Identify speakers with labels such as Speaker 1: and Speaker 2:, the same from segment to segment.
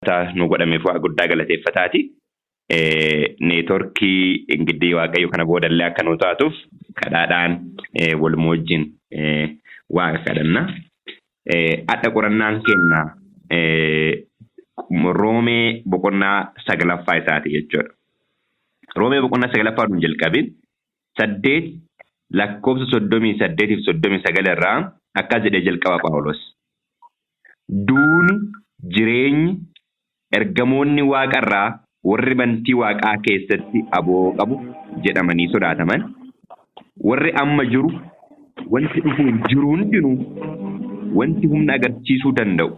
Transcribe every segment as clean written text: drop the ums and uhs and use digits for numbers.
Speaker 1: Nu godhameef waa guddaa galateeffataati. Neetworkii ingiddii Waaqayyo kana boodallee akka nu taatuuf kadhaadhaan waluma wajjin waaqa kadhanna. Adda qorannaan keenya Roomee boqonnaa saglaffaa isaati jechuudha. Roomee boqonnaa saglaffaa nu jalqabin 8 lakkoofsa 38 fi 39 irraa akkas jedhee jalqaba Phaawulos. Duuni, jireenyi, ergamoonni waaqarraa warri bantii waaqaa keessatti aboo qabu jedhamanii sodaataman, warri amma jiru, wanti dhufuuf jiru hundinuu, wanti humna agarsiisuu danda'u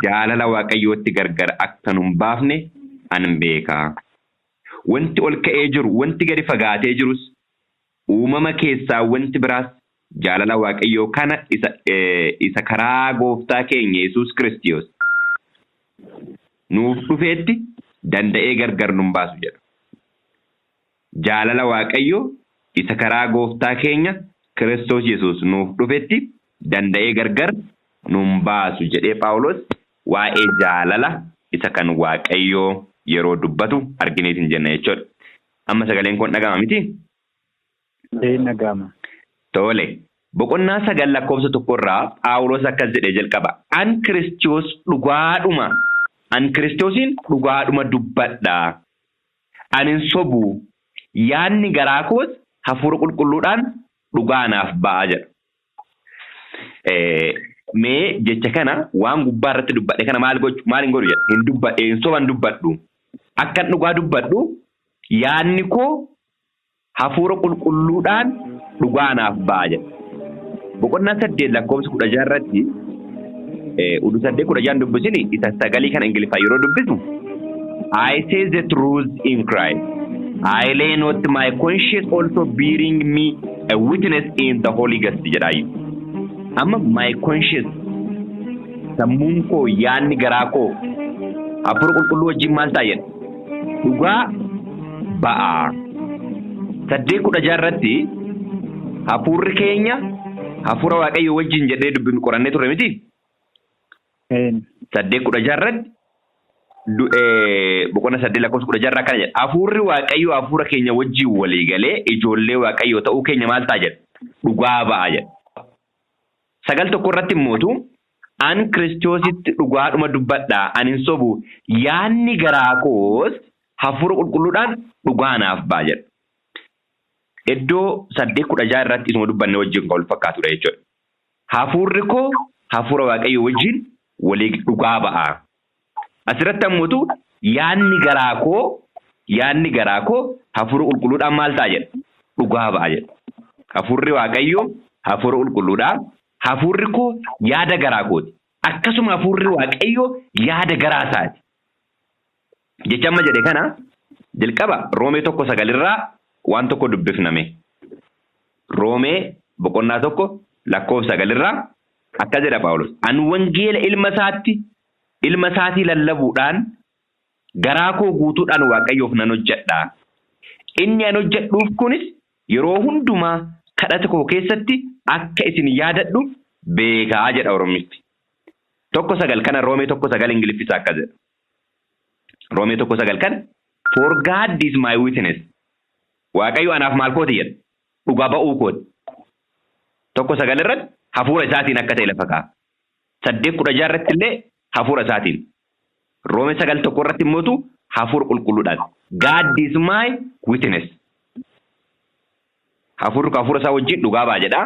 Speaker 1: jaalala Waaqayyootti gargar akka nu hin baafne an beekaa. Wanti ol ka'ee jiru, wanti gadi fagaatee jirus, uumama keessaa wanti biraas jaalala Waaqayyoo kana isa karaa gooftaa keenya Yesuus Kiristoos nuuf dhufeetti danda'ee gargar nun baasu jedha. Jaalala Waaqayyoo isa karaa gooftaa keenya Kiristoos Yesuus nuuf dhufetti danda'ee gargar nun baasu jedhee Phaawulos waa'ee jaalala isa kan Waaqayyoo yeroo dubbatu argineetiin jenna jechuudha. Amma sagaleen kun dhaga'ama miti?
Speaker 2: Ee, dhaga'ama.
Speaker 1: Tole. Boqonnaa 9 lakkoofsa 1rraa Phaawulos akkas jedhee jalqaba. An Kiristoos dhugaadhuma. An Kiristoosiin dhugaadhuma dubbadha. Ani hin sobu. Yaadni garaa koos hafuura qulqulluudhaan dhugaa naaf ba'a jedha. Mee jecha kana waan gubbaa irratti dubbadhe kana maal gochu, maal hin godhu jedha. Hin dubbadhe, hin soban dubbadhu. Akkan dhugaa dubbadhu yaadni koo hafuura qulqulluudhaan dhugaa naaf ba'a jedha. Boqonnaa 8 lakkoofsa 16 irratti, udu 8 16 dubbisini, isa sagalii kana Ingiliffaa yeroo dubbisu, "I say the truth in Christ. I lie not, my conscience also bearing me a witness in the Holy Ghost" jedhaayyuu. Amma my conscience, sammuun koo, yaadni garaa koo hafuura qulqulluu wajjin maal ta'a jedha? Dhugaa ba'a. 8:16 irratti hafuurri keenya hafuura Waaqayyo wajjin jedhee dubbinu qorannee turre miti? 8:16 irratti, boqonnaa 8 lakkoofsa 16 irraa akkana jedha. Hafuurri Waaqayyo hafuura keenya wajjin walii galee ijoollee Waaqayyoo ta'uu keenya maal ta'a jedha? Dhugaa ba'a jedha. 9:1 irratti immootu, an Kiristoositti dhugaadhuma dubbadha, ani hin sobu, yaadni garaa koos hafuura qulqulluudhaan dhugaa naaf ba'a jedha. Iddoo 8:16 irratti isuma dubbanne wajjin kan wal fakkaatudha jechuudha. Hafuurri koo hafuura Waaqayyo wajjin walii dhugaa ba'a. Asirratti ammootu yaadni garaa koo hafuura qulqulluudhaan maal ta'a jedha? Dhugaa ba'a jedha. Hafuurri Waaqayyo hafuura qulqulluudhaa. Hafuurri koo yaada garaa kooti. Akkasuma hafuurri Waaqayyo yaada garaa isaati. Jecha amma jedhe kana jalqaba Roomee 1:9rraa waan tokko dubbifname. Roomee boqonnaa 1 lakkoofsa 9rraa akkas jedha Phaawulos. An wangeela ilma isaatii lallabuudhaan garaa koo guutuudhaan Waaqayyoof nan hojjedha. Inni an hojjedhuuf kunis yeroo hundumaa kadhata koo keessatti akka isin yaadadhu beekaa jedha Oromisti. 1:9 kana, Roomee 1:9, Ingiliffisaa akkas jedha. Roomee 1:9 kana, "For God is my witness." Waaqayyo anaaf maal kooti jedha? Dhugaa ba'uu kooti. 1:9 irratti hafuura isaatiin akka ta'e lafa kaa'a. 8:16 irratti illee hafuura isaatiin. Roomee 9:1 irratti immootu hafuura qulqulluudhaan. God is my witness. Hafuurri hafuura isaa wajjin dhugaa ba'a jedha.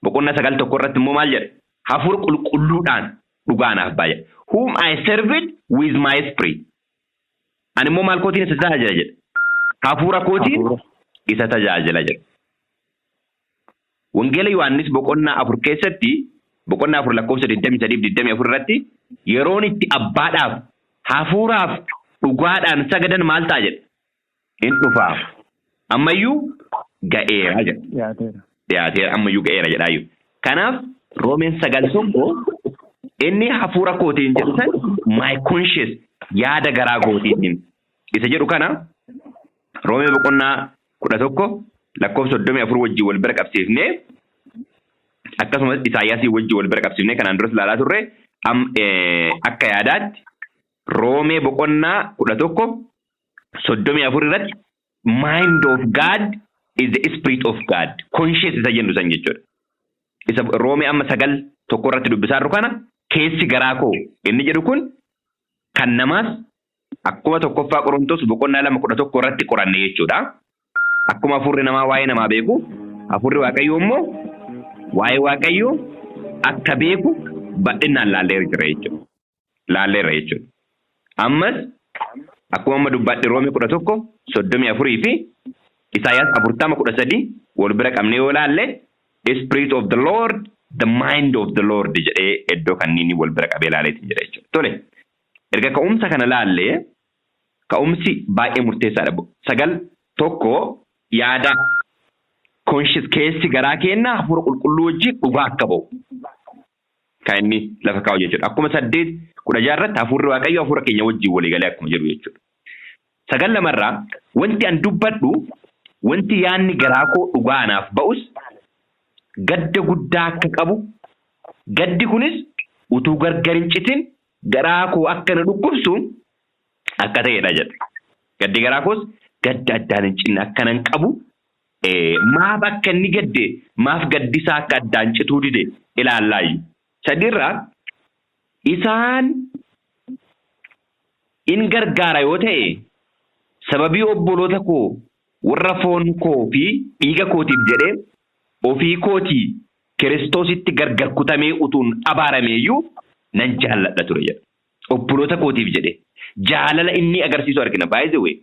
Speaker 1: Boqonnaa 9:1 irratti immoo maal jedha? Hafuura qulqulluudhaan dhugaa naaf ba'a jedha. "Whom I served with my spirit." Ani immoo maal kootiin isa tajaajila jedha? Hafuura kootiin isa tajaajila jedha. Wangeela Yohaannis boqonnaa 4 keessatti, boqonnaa 4 lakkoofsa 23 fi 24 irratti, yeroon itti abbaadhaaf hafuuraaf dhugaadhaan sagadan maal ta'a jedha? In dhufaa. Ammayyuu ga'eera jedha.
Speaker 2: Dhiyaateera.
Speaker 1: Dhiyaateera, ammayyuu ga'eera jedhaayyuu. Kanaaf Roomeen 9:1 inni hafuura kootiin jedhu san my conscious, yaada garaa kootiitiin isa jedhu kana Roomee boqonnaa 11 lakkoofsa 34 wajjin wal bira qabsiifnee, akkasumas Isaayyaasii wajjin wal bira qabsiifnee kanaan duras ilaalaa turre, akka yaadaatti Roomee boqonnaa 11:34 irratti mind of God is the spirit of God. Conscious isa jennu san jechuudha. Isa Roomee amma 9:1 irratti dubbisaa jirru kana keessi garaa koo inni jedhu kun kan namaas akkuma 1ffaa Qorontos boqonnaa 2:11 irratti qoranne jechuudha. Akkuma hafuurri namaa waa'ee namaa beeku, hafuurri Waaqayyoo immoo waa'ee Waaqayyoo akka beeku bal'inaan laalleera jira jechuudha. Laalleerra jechuudha. Ammas akkuma amma dubbadhe Roomee 11:34 fi Isaayyaas 40:13 wal bira qabnee yoo laalle spirit of the Lord, the mind of the Lord jedhee iddoo kanniin wal bira qabee laaleetiin jira jechuudha. Tole, erga ka'umsa kana laallee ka'umsi baay'ee murteessaadha. 9:1 yaada conscious keessi garaa keenna hafuura qulqulluu wajjin dhugaa akka ba'u kan inni lafa kaa'u jechuudha. Akkuma 8:16 irratti hafuurri Waaqayyoo hafuura keenya wajjin walii galee akkuma jedhu jechuudha. 9:2 wanti an dubbadhu wanti yaadni garaa koo dhugaa anaaf ba'us gadda guddaa akka qabu gaddi kunis utuu gargar hin citin garaa koo akka na dhukkubsu akka ta'edha jedha. Gaddi garaa koos gadda addaan hin cinne akka nan qabu maaf akka inni gadde maaf gaddisaa akka addaan cituu dide ilaallaayu. 3 isaan in gargaara yoo ta'e sababii obboloota koo warra foon koo fi dhiiga kootiif jedhee ofii kootii Kiristoositti gargar kutamee utuun abaarameeyyuu nan jaalladha ture jedha. Obboloota kootiif jedhee jaalala inni agarsiisu argina. By the way,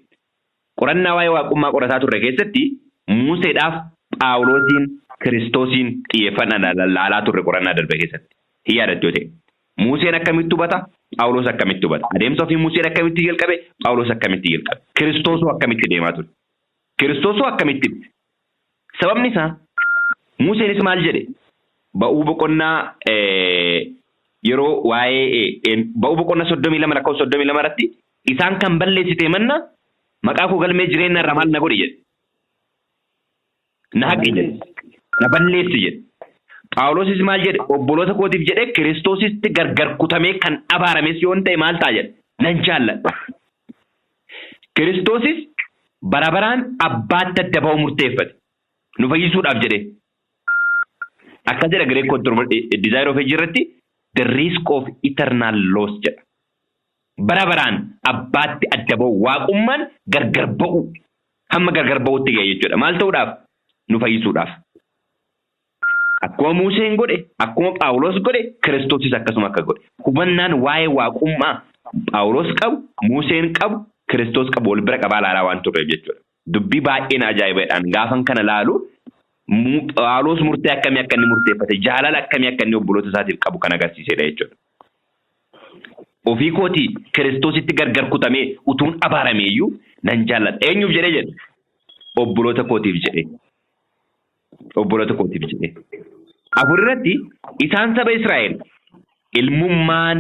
Speaker 1: qorannaa waa'ee waaqummaa qorataa turre keessatti Museedhaaf Phaawulosiin Kiristoosiin xiyyeeffannaa laalaa turre qorannaa darbe keessatti. Hin yaadattu yoo ta'e. Museen akkamitti hubata? Phaawulos akkamitti hubata? Adeemsa ofii Museen akkamitti jalqabe? Phaawulos akkamitti jalqabe? Kiristoosoo akkamitti deemaa ture? Kiristoosoo akkamitti? Sababni isaa Museenis maal jedhe? Ba'uu boqonnaa yeroo waa'ee ba'uu boqonnaa 32 lakkoofsa 32 irratti isaan kan balleessite manna maqaa koo galmee jireenya irraa maal na godhi jedhe. Na haqi jedhe. Na balleessi jedhe. Phaawulosis maal jedhe? Obboloota kootiif jedhee Kiristoositti gargar kutamee kan abaarames yoo ta'e maal ta'a jedhe. Nan jaalladha. Kiristoosis bara baraan abbaatti adda ba'uu murteeffate. Nu fayyisuudhaaf jedhee. Akkas jedha Great Desire of Ages irratti the risk of eternal loss jedha. Bara baraan abbaatti adda ba'u waaqummaan gargar ba'u hamma gargar ba'utti ga'e jechuudha. Maal ta'uudhaaf? Nu fayyisuudhaaf. Akkuma Museen godhe, akkuma Phaawulos godhe, Kiristoosis akkasuma akka godhe. Hubannaan waa'ee waaqummaa Phaawulos qabu, Museen qabu, Kiristoos qabu wal bira qabaa laalaa waan turreef jechuudha. Dubbii baay'een ajaa'ibaadhaan gaafan kana laalu Phaawulos murtee akkamii akka inni murteeffate, jaalala akkamii akka inni obboloota isaatiif qabu kan agarsiisedha jechuudha. Ofii kootii Kiristoositti gargar kutamee utuun abaarameeyyuu nan jaalladha. Eenyuuf jedhee jedhe? Obboloota kootiif jedhee. Obboloota kootiif jedhee. 4 irratti isaan saba Israa'el ilmummaan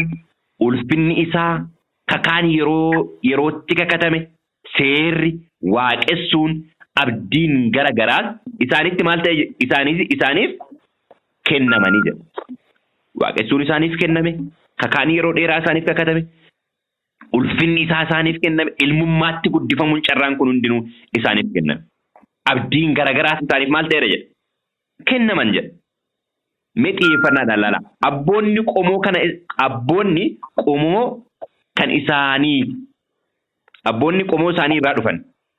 Speaker 1: ulfinni isaa kakaan yeroo yerootti kakatame seerri waaqessuun abdiin gara garaas isaanitti maal ta'e isaaniif kennamanii jedha. Waaqessuun isaaniif kenname, kakaan yeroo dheeraa isaaniif kakatame, ulfinni isaa isaaniif kenname, ilmummaatti guddifamuun carraan kun hundinuu isaaniif kenname. Abdiin gara garaas isaaniif maal ta'eera jedha. Kennaman jedha. Mee xiyyeeffannaadhaan laala. Abboonni qomoo kana abboonni qomoo kan isaanii abboonni qomoo isaanii irraa dhufan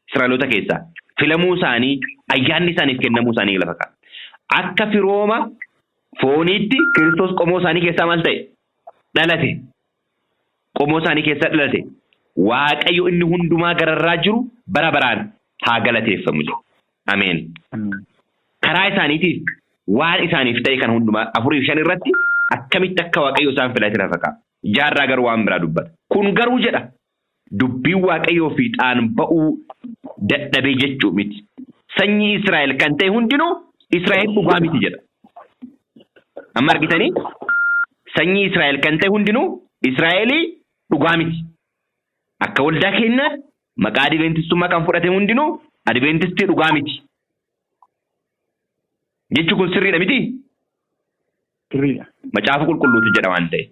Speaker 1: Israa'eloota keessaa filamuu isaanii ayyaanni isaaniif kennamuu isaanii lafa kaa'a. Akka firooma fooniitti Kiristoos qomoo isaanii keessaa maal ta'e? Dhalate. Qomoo isaanii keessaa dhalate. Waaqayyo inni hundumaa gararraa jiru bara baraan haa galateeffamu jedha. Ameen. Karaa isaaniitiif waan isaaniif ta'e kan hundumaa 4 fi 5 irratti akkamitti akka Waaqayyo isaan filate lafa kaa'a. Jaarraa garuu waan biraa dubbata. Kun garuu jedha dubbiin Waaqayyoo fiixaan ba'uu dadhabee jechuu miti. Sanyii Israa'el kan ta'e hundinuu Israa'el dhugaa miti jedha. Amma argitanii sanyii Israa'el kan ta'e hundinuu Israa'elii dhugaa miti. Akka waldaa keenyaatti maqaa Adventistummaa kan fudhate hundinuu Adventistii dhugaa miti. Jechi kun sirriidha miti?
Speaker 2: Sirriidha.
Speaker 1: Macaafa qulqulluutu jedha waan ta'e.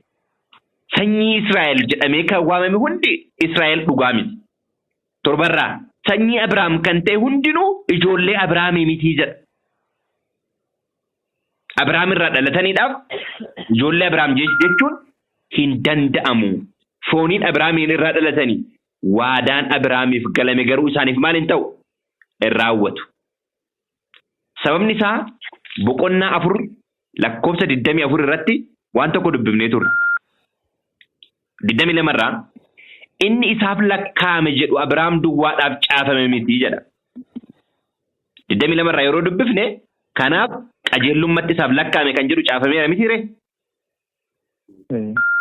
Speaker 1: Sanyii Israa'el jedhamee kan waamame hundi Israa'el dhugaa miti. 7rraa sanyii Abrahaam kan ta'e hundinuu ijoollee Abrahaamii miti jedha. Abrahaam irraa dhalataniidhaaf ijoollee Abrahaam jechuun hin danda'amu. Fooniin Abrahaamiin irraa dhalatanii waadaan Abrahaamiif galame garuu isaaniif maal hin ta'u? Hin raawwatu. Sababni isaa boqonnaa 4 lakkoofsa 24 irratti waan tokko dubbifnee turre. 22 irraa inni isaaf lakkaa'ame jedhu Abrahaam duwwaadhaaf caafame miti jedha. 22 irraa yeroo dubbifne kanaaf qajeellummatti isaaf lakkaa'ame kan jedhu caafameera miti ree?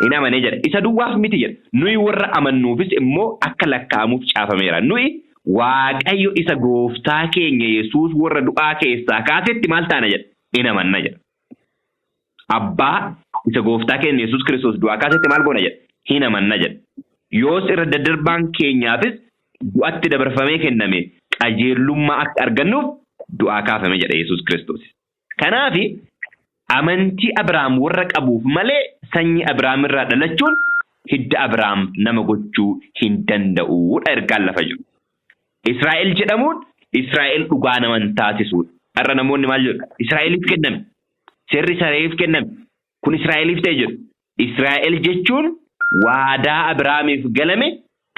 Speaker 1: Hin amanee jedha. Isa duwwaaf miti jedha. Nuyi warra amannuufis immoo akka lakkaa'amuuf caafameera. Nuyi Waaqayyo isa gooftaa keenya Yesuus warra du'aa keessaa kaasetti maal taana jedha? Hin amanna jedha. Abbaa isa gooftaa keenya Yesuus Kiristoos du'aa kaasetti maal goona jedha? Hin amanna jedha. Yoos irra daddarbaan keenyaafis du'atti dabarfamee kenname qajeelummaa akka argannuuf du'aa kaafame jedha Yesuus Kiristoos. Kanaaf amantii Abrahaam warra qabuuf malee sanyii Abrahaam irraa dhalachuun hidda Abrahaam nama gochuu hin danda'uudha ergaan lafa jiru. Israa'el jedhamuun Israa'el dhugaa nama hin taasisuudha. Har'a namoonni maal jedhu? Israa'eliif kenname. Seerri Israa'eliif kenname. Kun Israa'eliif ta'e jedhu. Israa'el jechuun waadaa Abrahaamiif galame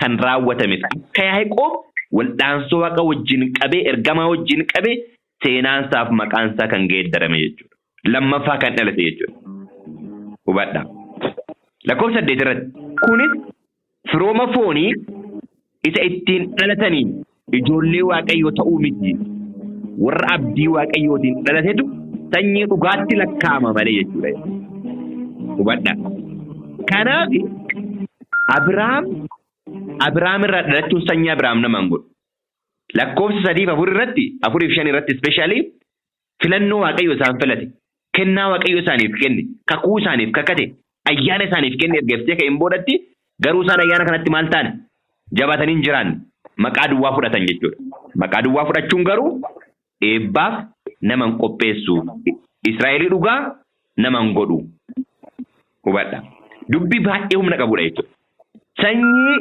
Speaker 1: kan raawwatamedha. Akka Yaaqoob waldhaansoo Waaqa wajjin qabee ergamaa wajjin qabee seenaansaaf maqaansaa kan geeddarame jechuudha. Lammaffaa kan dhalate jechuudha. Hubadhaa. Lakkoofsa 8 irratti. Kunis firooma foonii isa ittiin dhalataniin ijoollee Waaqayyoo ta'uu miti. Warra abdii Waaqayyootiin dhalatetu sanyii dhugaatti lakkaa'ama malee jechuudha. Hubadhaa. Kanaaf Abrahaam irraa dhalachuun sanyii Abrahaam nama hin godhu. Lakkoofsa 3 fi 4 irratti 4 fi 5 irratti ispeeshaalii filannoo Waaqayyo isaan filate, kennaa Waaqayyo isaaniif kenne, kakuu isaaniif kakate, ayyaana isaaniif kenne erga ibsee ka'een boodatti garuu isaan ayyaana kanatti maal ta'an? Jabaatanii hin jiraanne. Maqaa duwwaa fudhatan jechuudha. Maqaa duwwaa fudhachuun garuu eebbaaf nama hin qopheessu. Israa'elii dhugaa nama hin godhu. Hubadha. Dubbii baay'ee humna qabudha jechuudha. Sanyii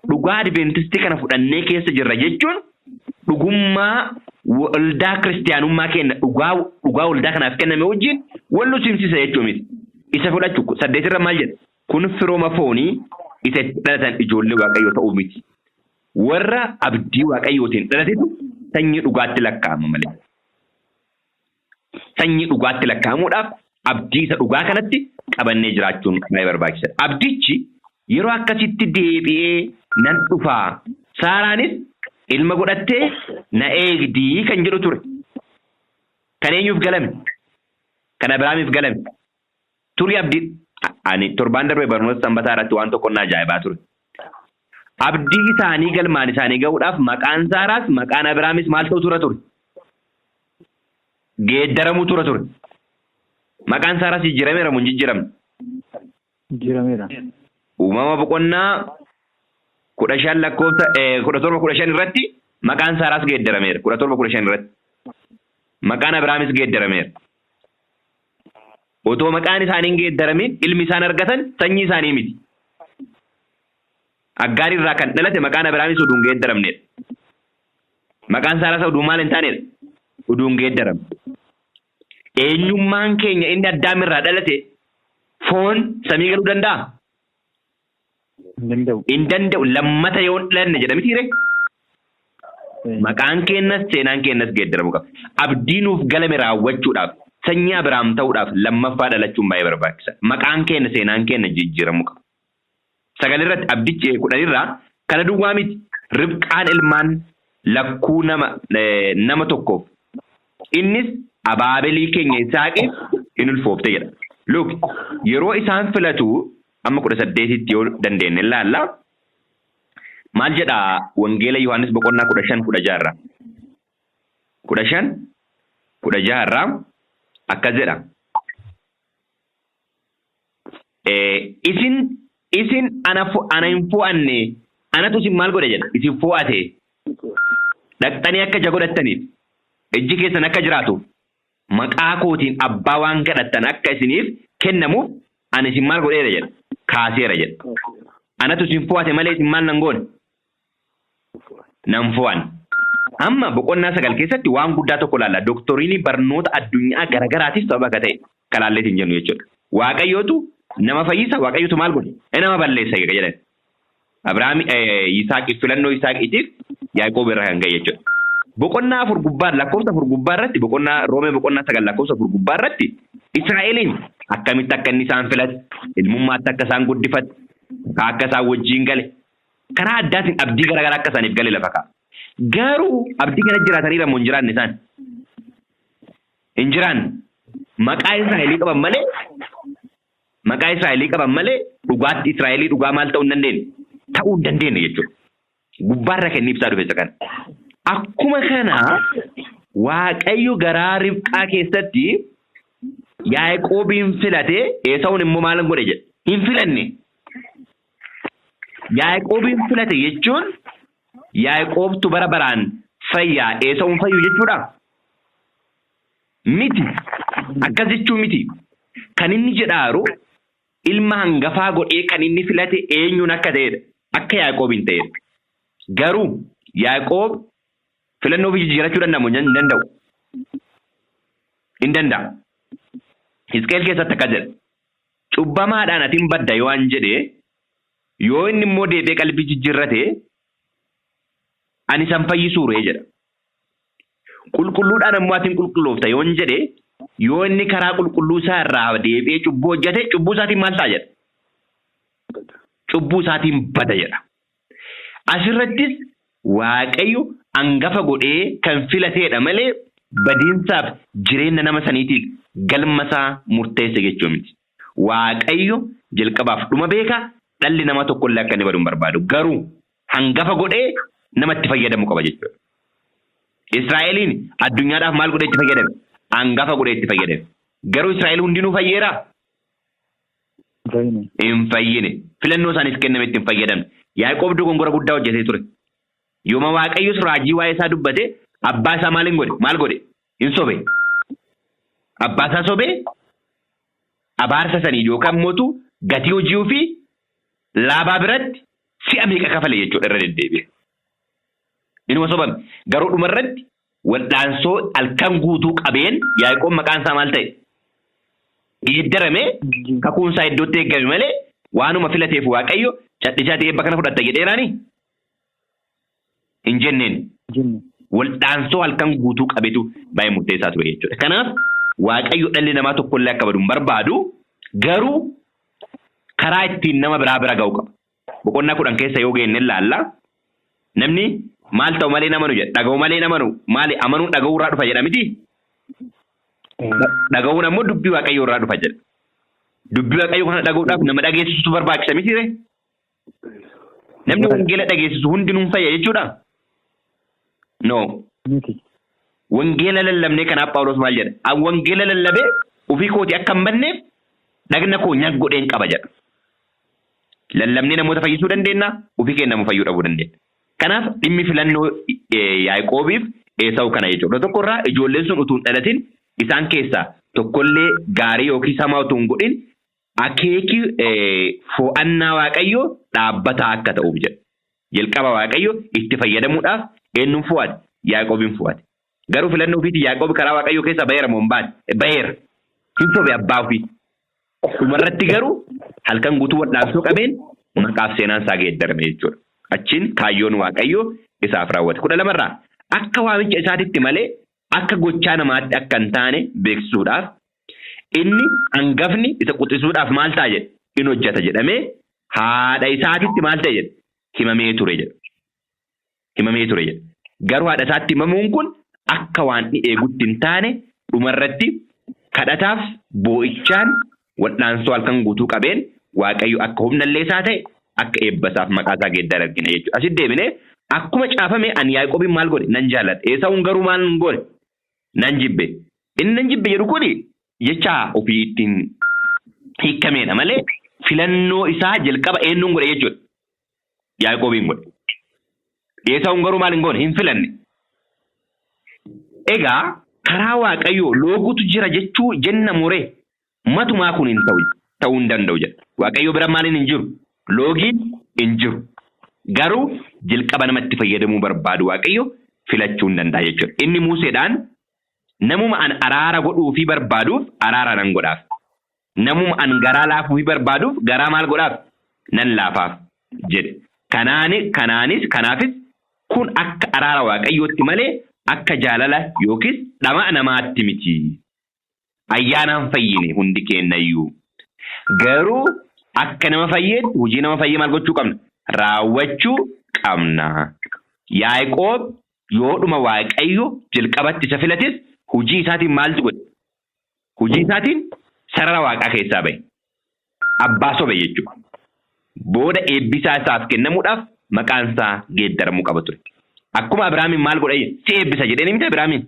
Speaker 1: dhugaa Adventistii kana fudhannee keessa jirra jechuun dhugummaa waldaa kiristiyaanummaa keenya dhugaa dhugaa waldaa kanaaf kenname wajjin wal nu simsiisa jechuu miti. Isa fudhachuu 8 irra maal jedha? Kun firooma foonii isa itti dhalatan ijoollee Waaqayyoo ta'uu miti. Warra abdii Waaqayyootiin dhalatetu sanyii dhugaatti lakkaa'ama malee. Sanyii dhugaatti lakkaa'amuudhaaf abdii isa dhugaa kanatti qabannee jiraachuun baay'ee barbaachisaadha. Abdichi yeroo akkasitti deebi'ee nan dhufaa. Saaraanis ilma godhattee na eegdii kan jedhu ture. Kan eenyuuf galame? Kan Abrahaamiif galame. Turii abdii ani torbaan darbe barnoota sanbataa irratti waan tokko na ajaa'ibaa ture. Abdii isaanii galmaan isaanii ga'uudhaaf maqaan Saaraas maqaan Abrahaamis maal ta'u tura ture? Geeddaramuu tura ture. Maqaan Saaraas jijjiirameera moo hin jijjiiramne?
Speaker 2: Jijjiirameera.
Speaker 1: Uumama boqonnaa 15 lakkoofsa 17 15 irratti maqaan Saaraas geeddarameera. 17 15 irratti. Maqaan Abrahaamis geeddarameera. Otoo maqaan isaanii hin geeddaramin ilmi isaan argatan sanyii isaanii miti. Aggaar irraa kan dhalate maqaan Abrahaamis oduu hin geeddaramnedha. Maqaan Saaraas oduu maal hin taanedha? Oduu hin geeddaramne. Eenyummaan keenya inni Addaam irraa dhalate foon samii galuu danda'a?
Speaker 2: Hin danda'u.
Speaker 1: Hin danda'u. Lammata yoo hin dhalanne jedha miti ree? Maqaan keenyas seenaan keenyas geeddaramuu qaba. Abdii nuuf galame raawwachuudhaaf sanyii Abrahaam ta'uudhaaf lammaffaa dhalachuun baay'ee barbaachisaadha. Maqaan keenya seenaan keenya jijjiiramuu qaba. 9 irratti abdichi 10 irraa kana duwwaa miti. Ribqaan ilmaan lakkuu nama nama tokkoof innis abaabelii keenya Yisihaaqiif in ulfoofte jedha. Look, yeroo isaan filatu amma 18tti yoo dandeenye ilaalla. Maal jedha Wangeela Yohaannis boqonnaa 15 16 irraa? 15 16 irraa akkas jedha. Isin ana hin fo'anne, anatu isin maal godhe jedha, isin fo'ate. Dhaqxanii akka ija godhattaniif, ijji keessan akka jiraatuuf, maqaa kootiin abbaa waan kadhattan akka isiniif kennamuuf ani isin maal godheera jedha. Kaaseera jedha. Anatu isin fo'ate malee isin maal nan goone? Nan fo'an. Amma boqonnaa 9 keessatti waan guddaa tokko ilaalla. Dooktoriinii barnoota addunyaa garagaraatiif sababa akka ta'e kalaalleetiin jennu jechuudha. Waaqayyootu nama fayyisa, Waaqayyootu maal godhe? Nama balleessa jedhan. Abiraam Yisaaqif filannoo Yisaaqiitiif Yaaqoob irra kan ga'e jechuudha. Boqonnaa 4 gubbaa lakkoofsa 4 gubbaa irratti boqonnaa Roomee boqonnaa 9 lakkoofsa 4 gubbaa irratti Israa'eliin akkamitti akka inni isaan filate, ilmummaatti akka isaan guddifate, akka isaan wajjin gale, karaa addaatiin abdii garaagaraa akka isaaniif gale lafa kaa'a. Garuu abdii kana jiraataniira moo hin jiraanne isaan? Hin jiraanne. Maqaa Israa'elii qaban malee maqaa Israa'elii qaban malee dhugaatti Israa'elii dhugaa maal ta'uu hin dandeenye? Ta'uu hin dandeenye jechuudha. Gubbaarra kennii ibsaa dhufe isa kana. Akkuma kana Waaqayyo garaa Ribqaa keessatti Yaaqoobiin filate, Esaawun immoo maal godhe jedha? Hin filanne. Yaaqoobiin filate jechuun Yaaqoobtu bara baraan fayyaa, Esaawun fayyu jechuudha? Miti. Akkas jechuu miti. Kan inni jedhaaru ilma hangafaa godhee kan inni filate eenyuun akka ta'edha. Akka Yaaqoob hin ta'edha. Garuu Yaaqoob filannoo ofii jijjiirachuu danda'amu hin danda'u. Hin danda'a. Hisqeel keessatti akkas jedha. Cubbamaadhaan ati hin badda yoo an jedhe, yoo inni immoo deebi'ee qalbii jijjiirrate, ani isan fayyisuu ree jedha. Qulqulluudhaan ammoo ati hin qulqulloofta yoon jedhe, yoo inni karaa qulqulluu isaa irraa deebi'ee cubbuu hojjete, cubbuu isaatiin maal ta'a jedha? Cubbuu isaatiin bada jedha. Asirrattis Waaqayyo angafa godhee kan filateedha malee badiinsaaf jireenya nama saniitiif galma isaa murteesse jechuu miti. Waaqayyo jalqabaaf dhuma beeka, dhalli namaa tokkollee akka inni badu hin barbaadu. Garuu hangafa godhee nama itti fayyadamu qaba jechuudha. Israa'eliin addunyaadhaaf maal godhee itti fayyadame? Hangafa godhee itti fayyadame. Garuu Israa'el hundinuu fayyeeraa?
Speaker 2: Fayyine.
Speaker 1: Hin fayyine. Filannoo isaaniif kenname itti hin fayyadamne. Yaaqoob dogongora guddaa hojjetee ture. Yooma Waaqayyos raajii waa'ee isaa dubbate, abbaa isaa maal hin godhe? Maal godhe? Hin sobe. Abbaa isaa sobee abaarsa sanii yookaan mootu gatii hojii ofii Laabaa biratti si'a meeqa kafale jechuudha irra deddeebi'e. Inuma sobame. Garuu dhumarratti wal'aansoo halkan guutuu qabeen Yaaqoob maqaan isaa maal ta'e? Geeddarame, kakuun isaa iddootti eeggame malee waanuma filateef Waaqayyo cadhisaati eebba kana fudhatta jedheeraani hin jenneen.
Speaker 2: Jenne.
Speaker 1: Wal'aansoo halkan guutuu qabetu baay'ee murteessaa ture jechuudha. Kanaaf Waaqayyo dhalli namaa tokkollee akka badu hin barbaadu, garuu karaa ittiin nama biraa bira ga'u qaba. Boqonnaa 10 keessa yoo geenne ilaalla. Namni maal ta'u malee namanu jedha. Dhaga'u malee namanu maali, amanuun dhaga'uu irraa dhufa jedha miti? Dhaga'uun ammoo dubbii Waaqayyoo irraa dhufa jedha. Dubbii Waaqayyoo kana dhaga'uudhaaf nama dhageessisutu barbaachisa miti ree? Namni wangeela dhageessisu hundinuu hin fayya jechuudha? No.
Speaker 2: Miti.
Speaker 1: Wangeela lallabnee kanaaf Phaawulos maal jedha? An wangeela lallabee ofii kootii akka hin badneef dhagna koo nyag godheen qaba jedha. Lallabnee namoota fayyisuu dandeenya, ofii keenya immoo fayyuu dhabuu dandeenya. Kanaaf dhimmi filannoo Yaaqoobiif Eesawu kana jechuudha. Tokko irraa ijoolleen sun utuu hin dhalatin isaan keessaa tokkollee gaarii yookiis hamaa utuu hin godhin akeeki fo'annaa Waaqayyoo dhaabbataa akka ta'uuf jedha. Jalqaba Waaqayyo itti fayyadamuudhaaf eenyuun fo'ate? Yaaqoobiin fo'ate. Garuu filannoo ofiitiin Yaaqoob karaa Waaqayyoo keessaa baheera moo hin baane? Baheera. Hin sobe abbaa ofii. Dhumarratti garuu halkan guutuu wal'aansoo qabeen maqaaf seenaan isaa geeddarame jechuudha. Achiin kaayyoon Waaqayyoo isaaf raawwate. 12 irraa akka waamicha isaatitti malee akka gochaa namaatti akka hin taane beeksisuudhaaf inni hangafni isa quxisuudhaaf maal ta'a jedhe? In hojjeta jedhamee haadha isaatitti maal ta'e jedhe? Himamee ture jedha. Himamee ture jedha. Garuu haadha isaatti himamuun kun akka waan inni eegutti hin taane dhumarratti kadhataaf boo'ichaan wal'aansoo halkan guutuu qabeen Waaqayyo akka humna illee isaa ta'e akka eebba isaaf maqaa isaa geeddare argina jechuudha. Asitti deebinee akkuma caafame ani Yaaqoobiin maal godhe? Nan jaalladhe. Esaawun garuu maal godhe? Nan jibbe. Inni nan jibbe jedhu kuni jecha ofii ittiin hiikameedha malee filannoo isaa jalqaba eenyuun godhe jechuudha? Yaaqoobiin godhe. Esaawun garuu maal hin goone? Hin filanne. Egaa karaa Waaqayyoo loogutu jira jechuu jenna muree matumaa kun hin ta'u, ta'uu hin danda'u jedha. Waaqayyo bira maaliin hin jiru? Loogiin hin jiru. Garuu jalqaba namatti fayyadamuu barbaadu Waaqayyo filachuu hin danda'a jechuudha. Inni Museedhaan namuma an araara godhuufii barbaaduuf araara nan godhaaf. Namuma an garaa laafuufii barbaaduuf garaa maal godhaaf? Nan laafaaf jedhe. Kanaanis kanaafis kun akka araara Waaqayyootti malee akka jaalala yookiis dhama'a namaatti miti. Ayyaanaan fayyine hundi keenyayyuu. Garuu akka nama fayyeetti hojii nama fayyee maal gochuu qabna? Raawwachuu qabna. Yaaqoob yoodhuma Waaqayyo jalqabatti isa filates hojii isaatiin maaltu godhe? Hojii isaatiin sarara Waaqaa keessaa bahe. Abbaa sobe jechuudha. Booda eebbisaa isaaf kennamuudhaaf maqaan isaa geeddaramuu qaba ture. Akkuma Abiraamiin maal godhe? Si eebbisa jedhee miti Abiraamiin.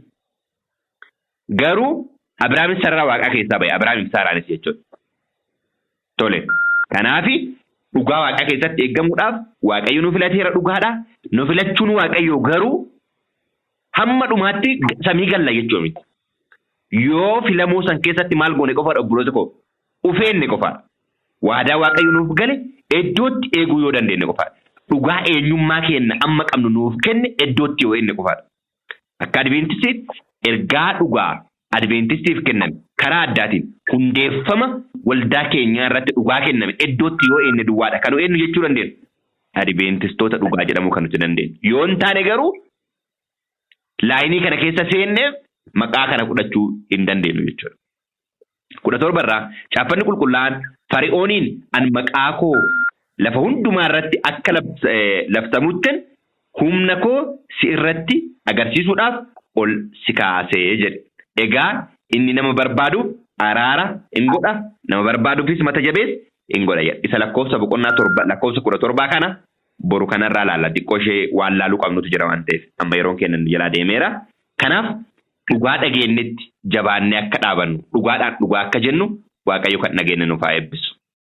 Speaker 1: Garuu Abiraamin sarara Waaqaa keessaa bahe. Abiraamiif Saaraanis jechuudha. Tole. Kanaafi dhugaa Waaqaa keessatti eeggamuudhaaf Waaqayyo nu filateera dhugaadha. Nu filachuun Waaqayyo garuu hamma dhumaatti samii galla jechuu miti. Yoo filamuu san keessatti maal goone qofaadha obboloota koo? Ufeenne qofaadha. Waadaa Waaqayyo nuuf gale iddootti eeguu yoo dandeenye qofaadha. Dhugaa eenyummaa keenya amma qabnu nuuf kenne iddootti yoo eegne qofaadha. Akka Adiventistiitti ergaa dhugaa Adiventistiif kenname karaa addaatiin hundeeffama waldaa keenyaa irratti dhugaa kenname iddootti yoo eegne duwwaadha. Kan eenyu jechuu dandeenya? Adiventistoota dhugaa jedhamuu kan nuti dandeenyu. Yoo hin taane garuu laayinii kana keessa seenneef maqaa kana fudhachuu hin dandeenyu jechuudha. 17 irraa caaffanni qulqullaa'aan Fari'ooniin an maqaa koo lafa hundumaa irratti akka labsamuttin humna koo si irratti agarsiisuudhaaf ol si kaasee jedhe. Egaa inni nama barbaaduuf araara in godha, nama barbaaduufis mata jabees in godha jedha. Isa lakkoofsa boqonnaa 7 lakkoofsa 17 kana boru kanarraa laalla. Xiqqoo ishee waan laaluu qabnutu jira waan ta'eef amma yeroon keenya nu jalaa deemeera. Kanaaf dhugaa dhageenyetti jabaannee akka dhaabannu, dhugaadhaan dhugaa akka jennu Waaqayyo kan dhageenye nuuf haa eebbisu.